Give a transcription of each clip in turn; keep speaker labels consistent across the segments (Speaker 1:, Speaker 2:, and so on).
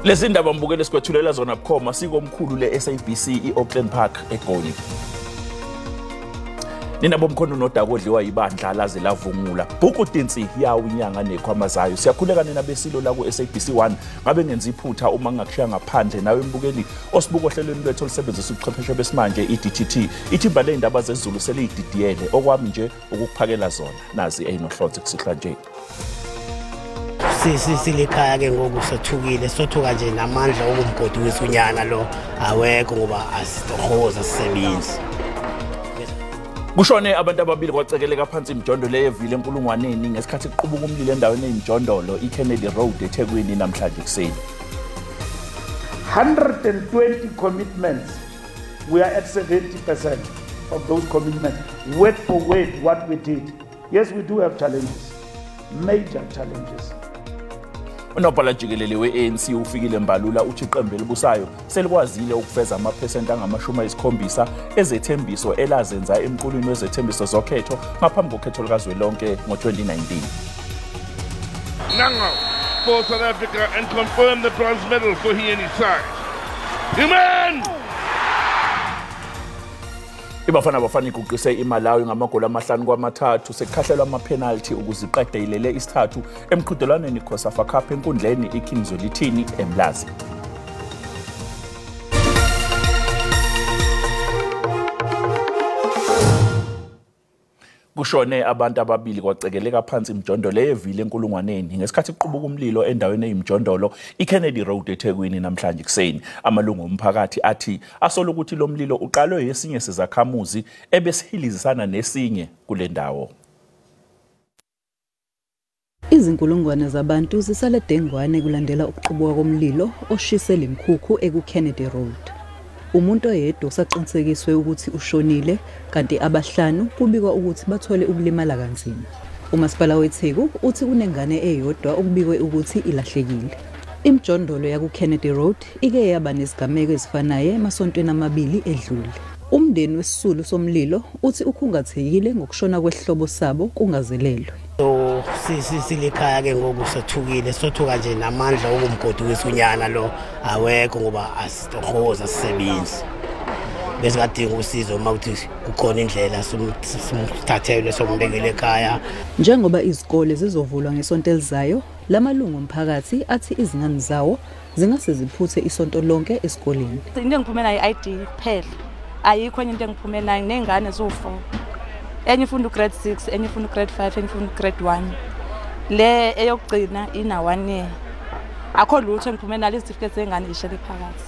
Speaker 1: Lezi ndaba mbukele sikwethulela zona bukhoma sikomkhulu le-SABC i-Auckland Park eGoli. Nina bomkhono nodaka odliwa ibandla laze lavungula. Bhuku dinsi yawo inyanga nekhwama zayo. Siyakhuleka nina besilo la ku-SABC 1 ngabe ngenza iphutha uma ngingakushiya ngaphandle nawe mbukeli osibuko ohlelweni lwethu olusebenzisa ubuchwepheshe besimanje i-DTT. Ithimba ley'ndaba zezulu seliyididiyele okwami nje ukukuphakela zona. Nazi ey'nohlonze kusihlwa nje.
Speaker 2: Silikhaya ke ngoku sothukile, sothuka nje namandla okumgodukisa unyana lo awekho ngoba asitohoza sisebenzi.
Speaker 1: Kushone abantu ababili kwacekeleka phansi imijondolo eyevile enkulungwaneni ngesikhathi kuqubuka umlilo endaweni eyimijondolo iKennedy Road eThekwini namhlanje ekuseni.
Speaker 3: 120 commitments. We are at 70% of those commitments. Word for word what we did. Yes, we do have challenges. Major challenges.
Speaker 1: Unobhala jikelele we-ANC uFikile Mbalula uthi iqembu elibusayo selikwazile ukufeza amaphesenti angama-70 ezethembiso elazenza emqulwini wezethembiso zokhetho ngaphambi kokhetho lukazwelonke ngo-2019.
Speaker 4: Nango for South Africa and confirm the bronze medal for he and his side. Human!
Speaker 1: iBafana Bafana iguqise iMalawi ngamagoli 5-3 sekukhahlelwa ama-penalty ukuze iqede ilele isithathu emqhudelwaneni iCOSAFA Cup enkundleni iKing Zwelithini eMlazi. Kushone abantu ababili kwacekeleka phansi imijondolo eyevile enkulungwaneni ngesikhathi kuqubuka umlilo endaweni eyimijondolo iKennedy Road eThekwini namhlanje ekuseni. Amalungu omphakathi athi asola ukuthi lo mlilo uqalwe yesinye sezakhamuzi ebesihilizisana nesinye kule ndawo.
Speaker 5: Izinkulungwane zabantu zisale dengwane kulandela ukuqubuka komlilo oshise lemkhukhu ekuKennedy Road. Umuntu oyedwa usaqinisekiswe ukuthi ushonile kanti abahlanu kubikwa ukuthi bathole ukulimala kanzima. Umasipala weTheku uthi kunengane eyodwa okubikwe ukuthi ilahlekile. Imijondolo yakuKennedy Road ike yaba nezigameko ezifanayo emasontweni amabili edlule. Umndeni wesisulu somlilo uthi ukhungathekile ngokushona kwehlobo sabo kungazelelwe.
Speaker 2: So silikhaya ke ngoku sothukile, sothuka nje namandla okumgodukisa unyana lo awekho ngoba asitohoza sisebenzi. Besikadinga usizo uma kuthi kukhona indlela simthathelwe sombekele ekhaya.
Speaker 5: Njengoba izikole zizovulwa ngesonto elizayo, lamalungu omphakathi athi izingane zawo zingase ziphuthe isonto lonke esikoleni.
Speaker 6: Into engiphume nayo i-ID kuphela. Ayikho enye into engiphume nayo, nengane ziwu-4. Enye ifunda ugrade 6, enye ifunda ugrade 5, enye ifunda ugrade 1. Le eyokugcina ina 1 year. Akho lutho engiphume nalo, izitifiketi zengane ishele phakathi.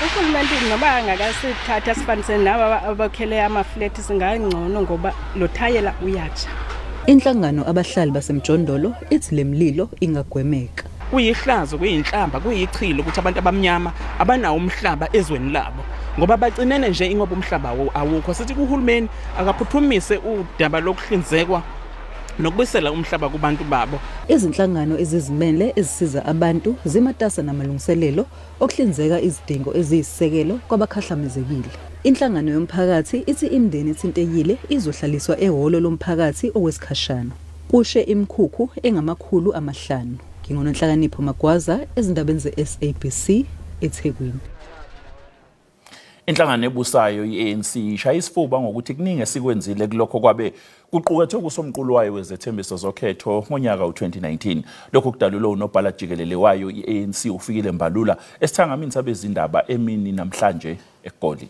Speaker 7: Uhulumende noma angakasithatha sifanise nabo abakhele ama-flat singangcono ngoba lo thayela uyatsha.
Speaker 5: Inhlangano abahlali basemjondolo ithi lemlilo ingagwemeka.
Speaker 8: Kuyihlazo, kuyinhlamba, kuyichilo ukuthi abantu abamnyama abanawo umhlaba ezweni labo ngoba bacinene nje ingoba umhlaba awukho. Sithi kuhulumeni akaphuthumise udaba lokuhlinzekwa nokubuyisela umhlaba kubantu babo.
Speaker 5: Izinhlangano ezizimele ezisiza abantu zimatasa namalungiselelo okuhlinzeka izidingo eziyisisekelo kwabakhahlamezekile. Inhlangano yomphakathi ithi imindeni ethintekile izohlaliswa ehholo lomphakathi okwesikhashana. Kushe imikhukhu engama-500. NginguNonhlakanipho Magwaza ezindabeni ze-SABC eThekwini.
Speaker 1: Inhlangano ebusayo i-ANC ishaya isifuba ngokuthi kuningi esikwenzile kulokho kwabe kuqukethwe kusomqulu wayo wezethembiso zokhetho ngonyaka u-2019. Lokhu kudalulwe unobhala jikelele wayo i-ANC uFikile Mbalula esithangamini sabezindaba emini namhlanje eGoli.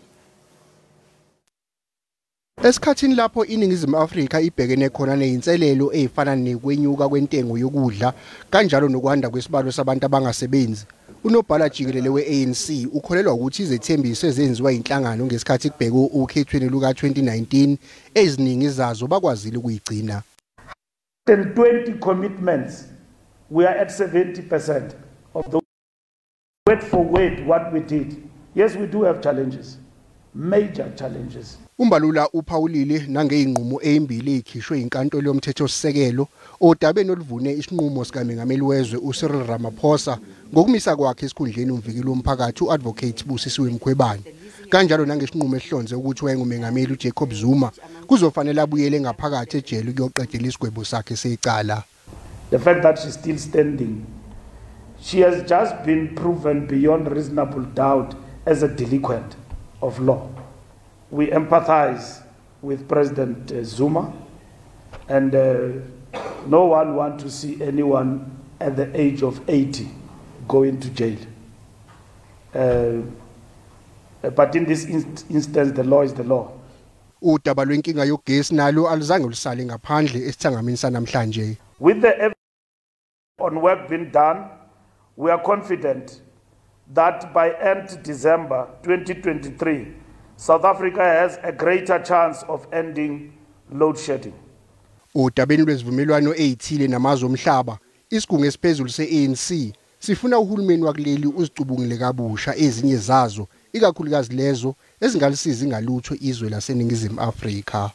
Speaker 9: Esikhathini lapho iNingizimu Afrika ibhekene khona nezinselelo ezifana nekwenyuka kwentengo yokudla kanjalo nokwanda kwesibalo sabantu abangasebenzi, unobhala jikelele we-ANC ukholelwa ukuthi izethembiso ezenziwa inhlangano ngesikhathi kubhekwe ukhethweni luka-2019 eziningi zazo bakwazile ukuyigcina.
Speaker 3: 20 commitments, we are at 70% of the word for word what we did. Yes, we do have challenges, major challenges.
Speaker 9: Umbalula uphawulile nangeyinqumo ezimbili ezikhishwe inkantolo yomthethosisekelo odabeni oluvune isinqumo sikamengameli wezwe uCyril Ramaphosa ngokumisa kwakhe esikhundleni umvikeli womphakathi uAdvocate Busisiwe Mkhwebane, kanjalo nangesinqumo esihlonze ukuthi wayengumengameli uJacob Zuma kuzofanele abuyele ngaphakathi ejele ukuyoqedela isigwebo sakhe secala.
Speaker 3: The fact that she's still standing She has just been proven beyond reasonable doubt as a delinquent of law. We empathize with President Zuma, and no one wants to see anyone at the age of 80 going to jail. But in this instance, the law is the law.
Speaker 9: Udaba lwenkinga yogesi nalo aluzange lusale ngaphandle esithangamini sanamhlanje.
Speaker 3: With the evidence on work being done, we are confident that by end December 2023, South Africa has a greater chance of ending load shedding.
Speaker 9: Udabeni lwezivumelwano ezithile namazwe omhlaba, isigungu esiphezulu se-ANC sifuna uhulumeni wakuleli uzicubungule kabusha ezinye zazo, ikakhulukazi lezo ezingalisizi ngalutho izwe laseNingizimu Afrika.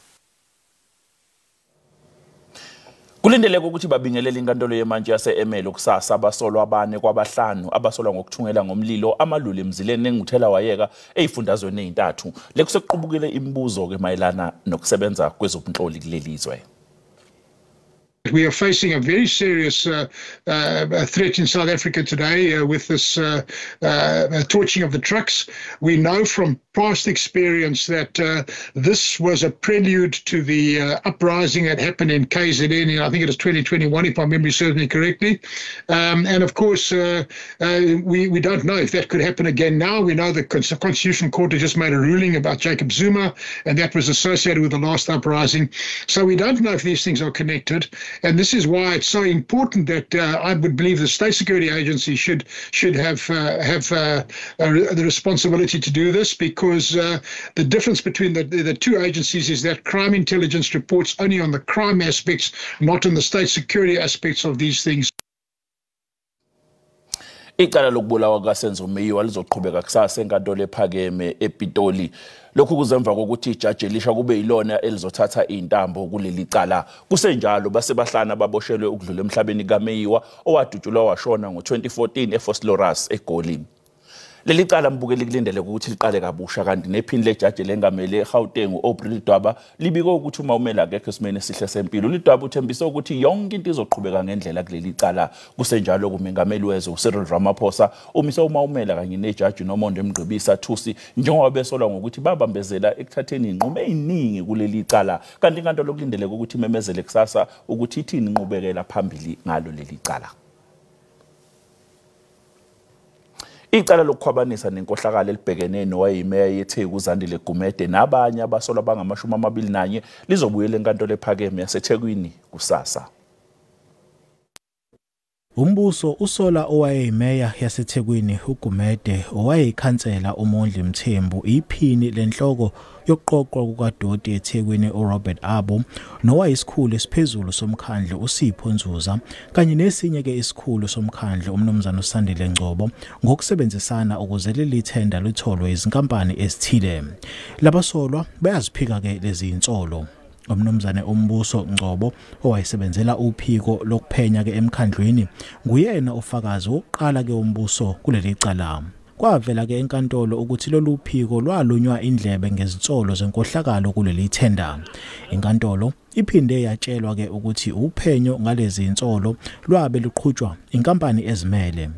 Speaker 1: Kulindeleke ukuthi babingelele inkantolo yemantshi yase-Ermelo kusasa abasolwa abane kwabahlanu abasolwa ngokuthungela ngomlilo amalulu emzileni enguthela wayeka ey'fundazweni ey'ntathu. Lekusekuqubukile imibuzo-ke mayelana nokusebenza kwezobunhloli kuleli zwe.
Speaker 10: We are facing a very serious threat in South Africa today with this torching of the trucks. We know from past experience that this was a prelude to the uprising that happened in KZN in, I think it was 2021, if my memory serves me correctly. And of course, we don't know if that could happen again now. We know the Constitutional Court had just made a ruling about Jacob Zuma, and that was associated with the last uprising. So we don't know if these things are connected. And this is why it's so important that I would believe the State Security Agency should have the responsibility to do this, because the difference between the two agencies is that crime intelligence reports only on the crime aspects, not on the state security aspects of these things.
Speaker 1: Icala lokubulawa kukaSenzo Meyiwa lizoqhubeka kusasa enkantolo ephakeme ePitoli. Lokhu kuzemva kokuthi ijaji elisha kube yilona elizothatha intambo kuleli cala. Kusenjalo base bahlanu ababoshelwe ukudlula emhlabeni kaMeyiwa owadutshulwa washona ngo-2014 eVosloorus eGoli. Leli cala mbukeli kulindele ukuthi liqale kabusha, kanti nephini lejaji lengamele eGauteng u-Aubrey Ledwaba libike ukuthi uMaumela akekho esimeni esihle sempilo. Ledwaba uthembise ukuthi yonke into izoqhubeka ngendlela kuleli cala. Kusenjalo kumengameli wezwe uCyril Ramaphosa umise uMaumela kanye nejaji Nomonde Mgqibisa Thusi njengoba besolwa ngokuthi babambezela ekuthatheni inqumo eziningi kuleli cala, kanti inkantolo kulindeleke ukuthi imemezele kusasa ukuthi ithini inqubekela phambili ngalo leli cala. Icala lokukhwabanisa nenkohlakalo elibhekene nowayimeya yeTheku uZandile Gumede nabanye abasolwa abangama-21 lizobuyela enkantolo ephakeme yaseThekwini kusasa.
Speaker 11: Umbuso usola owayeyimeya yaseThekwini uGumede, owayeyikhansela uMondli Mthembu, iphini lenhloko yokuqoqwa kukadoti eThekwini uRobert Abo, nowayisikhulu esiphezulu somkhandlu uSipho Nzuza, kanye nesinye ke isikhulu somkhandlu umnumzana uSandile Ngcobo, ngokusebenzisana ukuze leli thenda litholwe izinkampani ezithile. Labasolwa bayaziphika ke lezi insolo. Umnumzane uMbuso Ngcobo owayesebenzela uphiko lokuphenya ke emkhandlwini nguyena ufakazi wokuqala ke umbuso kuleli cala. Kwavela ke enkantolo ukuthi lolu phiko lwalunywa indlebe ngezinsolo zenkohlakalo kuleli thenda. Inkantolo iphinde yatshelwa ke ukuthi uphenyo ngalezi insolo lwabe luqhutshwa inkampani ezimele.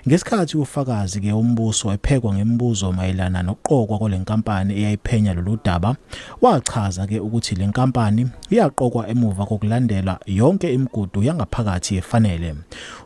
Speaker 11: Ngesikhathi ufakazi ke umbuso ephekwa ngemibuzo mayelana nokuqokwa kwalenkampani eyayiphenya lolu daba, wachaza ke ukuthi lenkampani iyaqokwa emuva kokulandela yonke imigudu yangaphakathi efanele.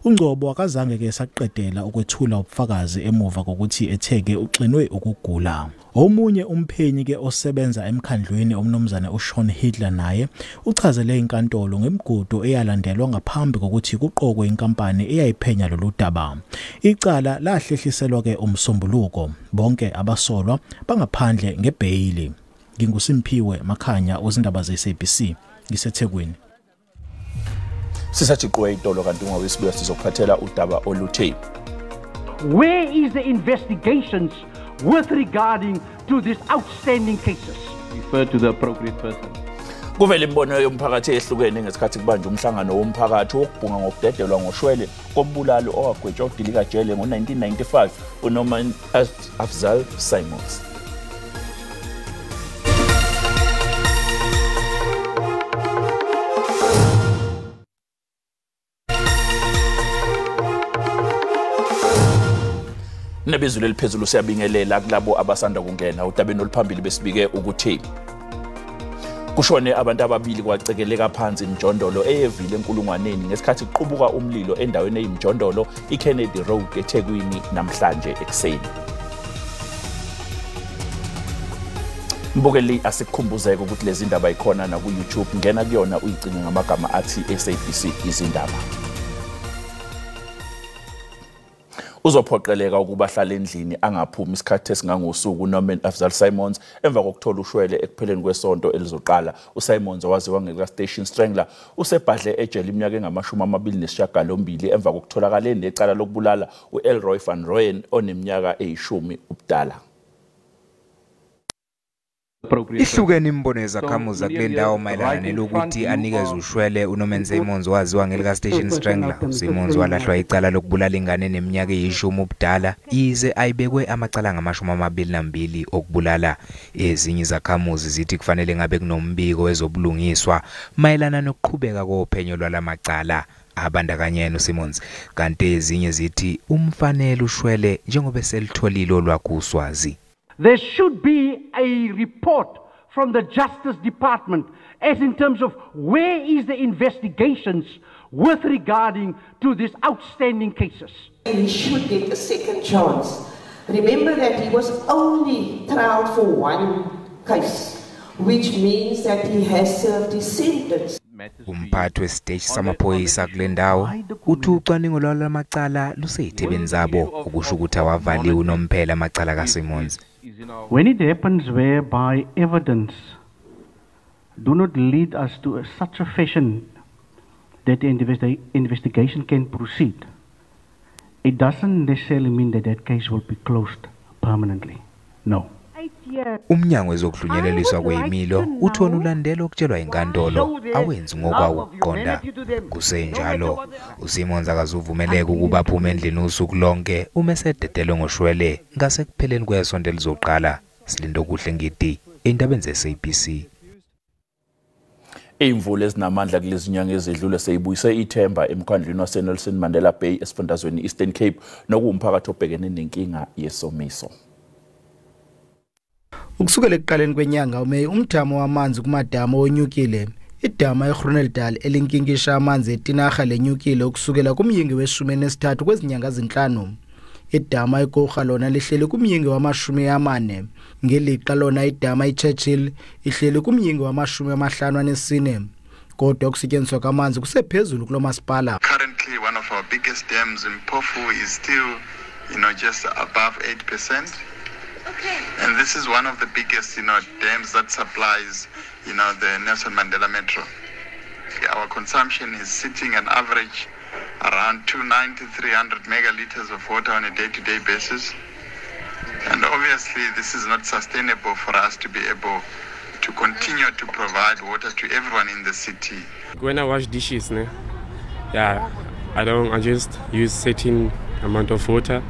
Speaker 11: uNgcobo akazange ke saqedela ukwethula ubufakazi emuva kokuthi etheke uxinwe ukugula. Omunye umphenyi ke osebenza emkhandlwini umnumzane uSean Hitler naye uchazele inkantolo ngemigudu eyalandelwa ngaphambi kokuthi kuqokwe inkampani eyayiphenya lolu daba. Icala lahlehliselwa ke umsombuluko. Bonke abasolwa bangaphandle ngebheyili. NginguSimphiwe Makhanya wezindaba ze-SABC ngiseThekwini.
Speaker 1: Sisathi qwe itolo kanti ungawesibuya sizokuphathela udaba oluthe.
Speaker 12: Where is the investigations with regarding to these outstanding cases?
Speaker 13: Refer to the appropriate person.
Speaker 1: Kuvele imibono yomphakathi ehlukene ngesikhathi kubanjwa umhlangano womphakathi wokubhunga ngokudedelwa ngoshwele kombulali owagwetshwa udilika jele ngo-1995 uNorman Afzal Simons. Nebezulu eliphezulu siyabingelela kulabo abasanda kungena udabeni oluphambili besibike ukuthi kushone abantu ababili kwacekeleka phansi imjondolo eyevile enkulungwaneni ngesikhathi kuqubuka umlilo endaweni eyimjondolo iKennedy Road eThekwini namhlanje ekuseni. Mbukeli, asikukhumbuzeke ukuthi lezi ndaba ikhona na ku YouTube, ngena kuyona uyicinge ngamagama athi SABC izindaba. Uzophoqeleka ukuba ahlale endlini angaphumi isikhathi esingangosuku Norman Afzal Simons emva kokuthola ushwele ekupheleni kwesonto elizoqala. uSimons owaziwa ngeka Station Strangler usebhadle ejele iminyaka engama-28 emva kokutholakala necala lokubulala uElroy van Rooyen oneminyaka eyi-10 ubudala.
Speaker 14: Ihlukene imibono yezakhamuzi kule ndawo mayelana nelokuthi anikeze ushwele uNorman Simons owaziwa ngelika Station Strangler. Simons walahlwa icala lokubulala ingane neminyaka eyi-10 ubudala yize ayibekwe amacala ngama-22 okubulala. Ezinye izakhamuzi zithi kufanele ngabe kunombiko wezobulungiswa mayelana nokuqhubeka kophenyo lwalamacala abandakanyene noSimons, kanti ezinye zithi umfanele ushwele njengoba selitholile olwakhe uswazi.
Speaker 12: There should be a report from the Justice Department as in terms of where is the investigations with regarding to these outstanding cases.
Speaker 15: He should get a second chance. Remember that he was only tried for one case, which means that he has served his sentence.
Speaker 14: Umphathi wesiteshi samaphoyisa kule ndawo uthi ucwaningo lwalamacala luseyithebeni zabo, okusho ukuthi awavaliwe unomphela amacala kaSimons.
Speaker 12: When it happens whereby evidence do not lead us to such a fashion that the investigation can proceed, it doesn't necessarily mean that that case will be closed permanently. No.
Speaker 14: Umnyango wezokuhlunyeleliswa kweyimilo uthi wona ulandela okutshelwa inkantolo awenzi ngokwawo ukuqonda. Kusenjalo uSimons akazuvumeleka ukuba aphume endlini usuku lonke uma esededelwe ngoshwele ngasekupheleni kwesonto elizoqala. Silindokuhle Ngidi, endabeni ze-SABC.
Speaker 1: Imvula ezinamandla kulezi nyanga ezidlule seyibuyise ithemba emkhandlwini waseNelson Mandela Bay esifundazweni Eastern Cape nokuwumphakathi obhekene nenkinga yesomiso.
Speaker 16: Ukusukela ekuqaleni kwenyanga uMeyi, umthamo wamanzi kumadamu onyukile. Idama eGroenendal elinkinkisha amanzi eTinarha lenyukile ukusukela kumyingi we-13 kwezinyanga ezinhlanu. Idama eKouga lona lihleli kumyingi wama-40, ngelixa lona idama iChurchill ihleli kumyingi wama-54. Kodwa ukusetyenziswa kwamanzi kusephezulu kulo masipala.
Speaker 17: Currently one of our biggest dams in Mpofu is still, just above 8%. Okay. And this is one of the biggest, dams that supplies, the Nelson Mandela Metro. Our consumption is sitting an average around 290, 300 megaliters of water on a day-to-day basis. And obviously this is not sustainable for us to be able to continue to provide water to everyone in the city.
Speaker 18: When I wash dishes, I just use certain amount of water.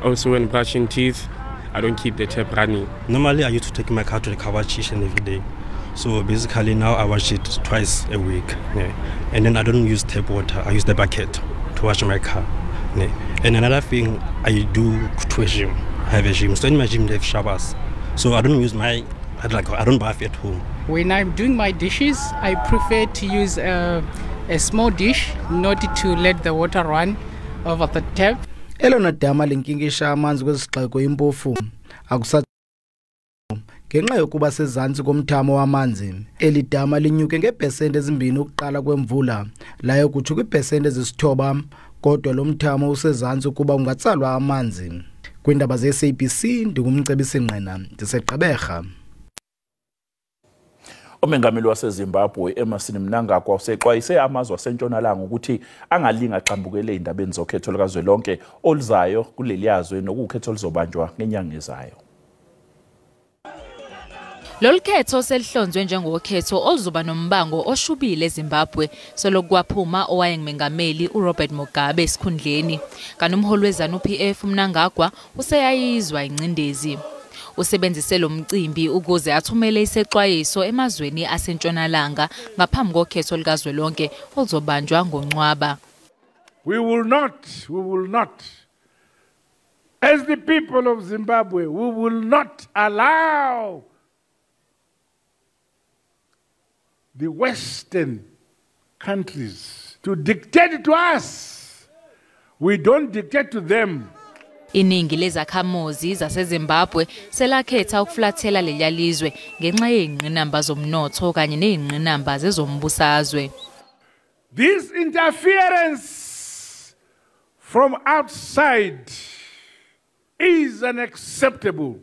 Speaker 18: Also when brushing teeth, I don't keep the tap running.
Speaker 19: Normally I used to take my car to the car wash each and every day. So basically now I wash it twice a week. Yeah. And then I don't use tap water, I use the bucket to wash my car. Yeah. And another thing I do to a gym. I have a gym. So in my gym they have showers. So I don't use my, I don't bath at home.
Speaker 20: When I'm doing my dishes, I prefer to use a small dish, not to let the water run over the tap.
Speaker 16: Elona dama linkinkisha amanzi kwesixeko iMpofu akusa ngenxa yokuba sezantsi komthamo wamanzi. Eli dama linyuke ngeepesenti 2 ukuqala kwemvula layo kutsho kwiipesenti 9, kodwa lo mthamo usezantsi ukuba ungatsalwa amanzi. Kwiindaba ze-SABC ndingumcebisi Ngqina, ndiseGqeberha.
Speaker 1: Umengameli waseZimbabwe Emmerson Mnangagwa usexwayise amazwe asentshonalanga ukuthi angalinga axambukele ezindabeni zokhetho lukazwelonke oluzayo kuleliyazwe nokuwukhetho oluzobanjwa ngenyanga ezayo.
Speaker 21: Lolu khetho selihlonzwe njengokhetho oluzoba nombango oshubile eZimbabwe selokhu kwaphuma owayengumengameli uRobert Mugabe esikhundleni. Kanti umholi weZANU-PF uMnangagwa useyayizwa ingcindezi. Usebenzise lo mcimbi ukuze athumele isexwayiso emazweni asentshonalanga ngaphambi kokhetho likazwelonke oluzobanjwa ngoNcwaba.
Speaker 4: We will not As the people of Zimbabwe, we will not allow the Western countries to dictate to us. We don't dictate to them.
Speaker 21: Iningi lezakhamuzi zaseZimbabwe selakhetha ukuflathela leliya lizwe ngenxa yezingqinamba zomnotho kanye nezingqinamba zezombusazwe.
Speaker 4: This interference from outside is unacceptable.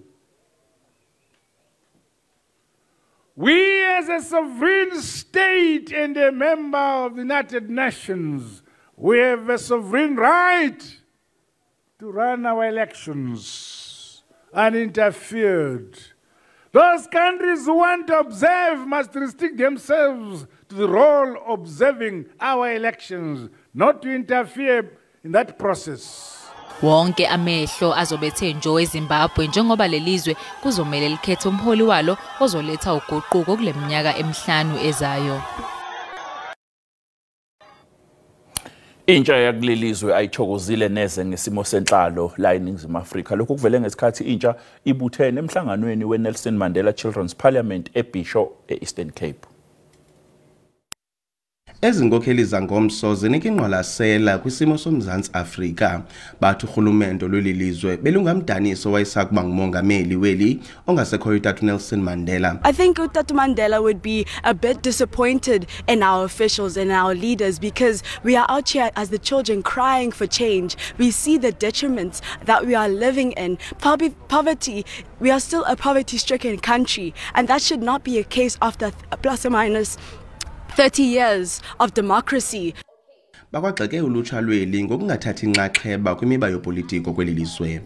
Speaker 4: We as a sovereign state and a member of the United Nations, we have a sovereign right to run our elections uninterfered. Those countries who want to observe must restrict themselves to the role observing our elections, not to interfere in that process.
Speaker 21: Wonke amehlo azobethe njo eZimbabwe njengoba lelizwe kuzomele likhethe umholi walo ozoletha uguquko kule minyaka emihlanu ezayo.
Speaker 1: Intsha yakulelizwe ayithokozile neze ngesimo senhlalo la eNingizimu Afrika. Lokhu kuvele ngesikhathi intsha ibuthene emhlanganweni weNelson Mandela Children's Parliament eBhisho eEastern Cape.
Speaker 2: Ezinkokheli zangomso zinika ingqwalasela kwisimo soMzantsi Afrika. Bathi urhulumento lweli lizwe belungamdaniso wayesakuba ngumongameli weli ongasekhoyo utata Nelson Mandela.
Speaker 22: I think utata Mandela would be a bit disappointed in our officials and our leaders because we are out here as the children crying for change. We see the detriments that we are living in. Poverty, we are still a poverty-stricken country, and that should not be a case after plus or minus 30 years of democracy.
Speaker 2: Bakwagxeke ulutsha lweli ngokungathathi inxaxheba kwimiba yopolitiko kweli lizwe.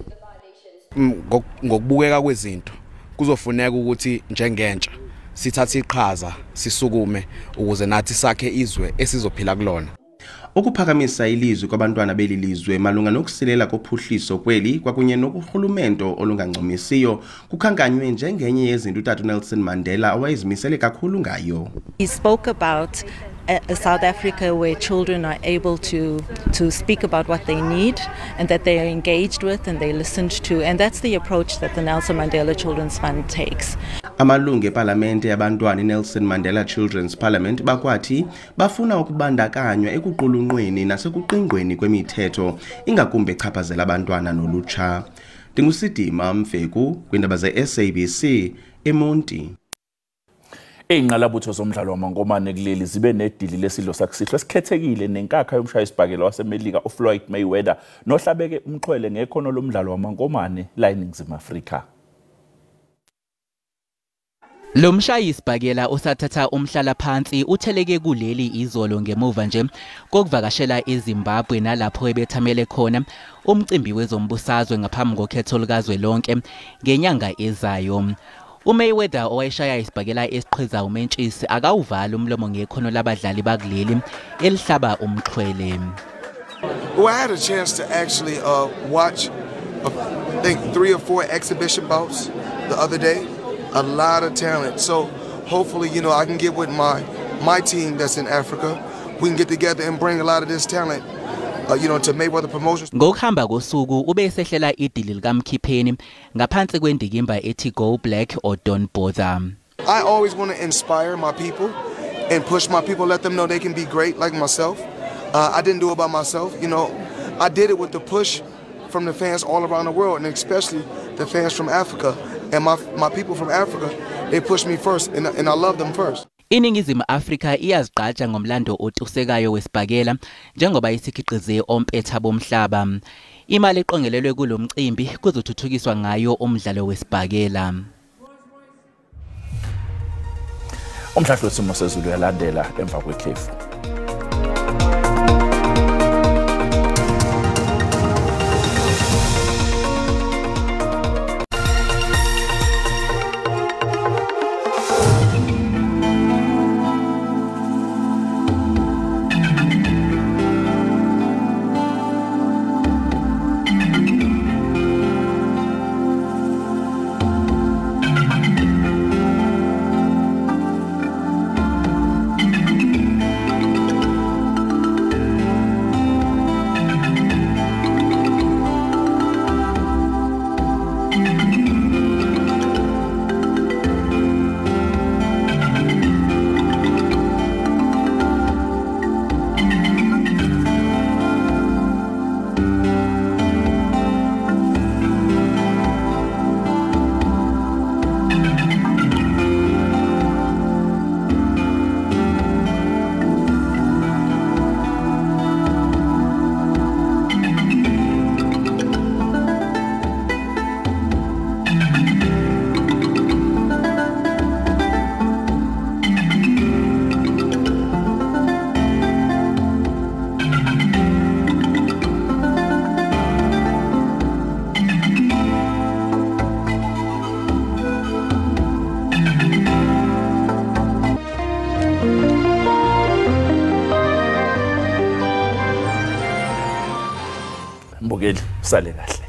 Speaker 23: Ngokubukeka kwezinto kuzofuneka ukuthi njengentsha sithathe iqhaza sisukume ukuze nathi sakhe izwe esizophila kulona.
Speaker 2: Ukuphakamisa ilizwi kwabantwana beli lizwe malunga nokusilela kophuhliso kweli kwakunye nokurhulumento olungancomisiyo kukhankanywe njengenye yezinto utata Nelson Mandela owayezimisele kakhulu ngayo.
Speaker 24: He spoke about a South Africa where children are able to speak about what they need and that they are engaged with and they listened to, and that's the approach that the Nelson Mandela Children's Fund takes.
Speaker 2: Amalungu epalamente yabantwana iNelson Mandela Children's Parliament bakwathi bafuna ukubandakanywa ekuqulunqweni nasekuqingqweni kwemithetho ingakumbi echaphazela abantwana nolutsha. Ndingusidima Mfeku kwindaba ze-SABC eMonti.
Speaker 1: Ingqalabutho zomdlalo wamankomane kuleli zibe nedili lesidlo sakusihlwa esikhethekile nenkakha yomshayisibhakela waseMelika uFloyd Mayweather nohlabeke umxhwele ngekhono lomdlalo wamankomane la eNingizimu Afrika.
Speaker 25: Lo mshayisibhakela osathatha umhlala phansi utheleke kuleli izolo ngemuva nje kokuvakashela eZimbabwe nalapho ebethamele khona umcimbi wezombusazwe ngaphambi kokhetho lukazwelonke ngenyanga ezayo. uMayweather owayeshaya isibhakela esiqhiza umentshisi akawuvali umlomo ngekhono labadlali bakuleli elihlaba umxhwele.
Speaker 26: Well, I had a chance to actually watch, I think, 3 or 4 exhibition bouts the other day. A lot of talent. So hopefully, you know, I can get with my team that's in Africa. We can get together and bring a lot of this talent, you know, to Mayweather Promotions.
Speaker 25: Ngokuhamba kosuku ubesehlela idili likamkhipheni ngaphansi kwendikimba ethi Go Black or Don't Bother.
Speaker 26: I always want to inspire my people and push my people, let them know they can be great like myself. I didn't do it by myself, you know. I did it with the push from the fans all around the world, and especially the fans from Africa. And my people from Africa, they pushed me first, and I love them first.
Speaker 25: INingizimu Afrika iyazigqaja ngomlando otusekayo wesibhakela njengoba isikhiqize ompetha bomhlaba. Imali eqongelelwe kulomcimbi kuzothuthukiswa ngayo umdlalo wesibhakela.
Speaker 1: Umhlahlo wesimo sezulu uyalandela emva kwekhefu. Mbukeli, sale kahle.